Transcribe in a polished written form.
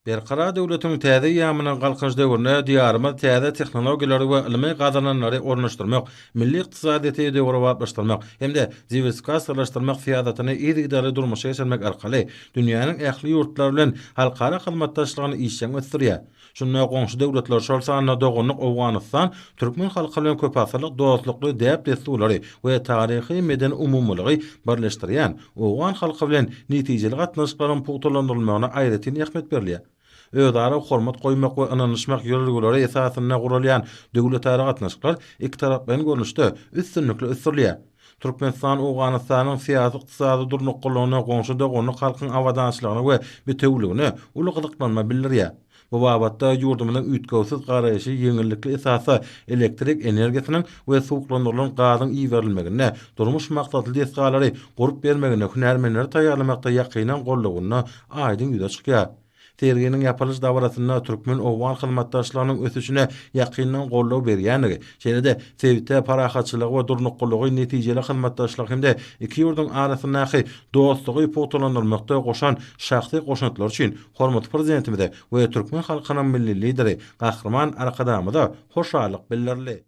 Berkarar döwletiň täze eýýamynyň Galkynyş döwründe Diýarymyz täze tehnologiýalary we ylmy gazananlary ornaşdyrmak, milli ykdysadyýeti döwrebaplaşdyrmak hem-de diwersifikasiýalaşdyrmak syýasatyny yzygiderli durmuşa geçirmek arkaly dünýäniň ähli ýurtlary bilen halkara hyzmatdaşlygyny işjeň ösdürýär. Şunda goňşy döwletler, şol sanda doganlyk Owganystan türkmen halky bilen köpasyrlyk dostlukly däp-dessurlary we taryhy-medeni umumylygy birleşdirýän owgan halky bilen netijeli gatnaşyklaryň pugtalandyrylmagyna aýratyn ähmiýet berilýär. Özara hormat goýmak we ynanyşmak ýörelgeleri esasynda guralýan döwletara gatnaşyklar ikitaraplaýyn görnüşde üstünlikli ösdürilýär. Türkmenistan Owganystanyň syýasy-ykdysady durnuklylygyna, goňşy doganlyk halkyň abadançylygyna we bitewüligine uly gyzyklanma bildirýär. Bu babatda ýurdumyzyň üýtgewsiz garaýşy ýeňillikli esasda elektrik energiýasynyň we suwuklandyrylan gazyň iberilmeginde, durmuş maksatly desgalary gurup bermeginde, hünärmenleri taýýarlamakda ýakyndan goldawynda aýdyň ýüze çykýar. Serginiň ýapylyş dabarasynda türkmen-owgan hyzmatdaşlygynyň ösüşine ýakyndan goldaw berýändigi, şeýle-de sebitde parahatçylygy we durnuklylygy, netijeli hyzmatdaşlygy hem-de iki ýurduň arasyndaky dostlugy pugtalandyrmakda goşan şahsy goşantlary üçin Hormatly Prezidentimize we türkmen halkynyň Milli Lideri Gahryman Arkadagymyza hoşallyk bildirildi.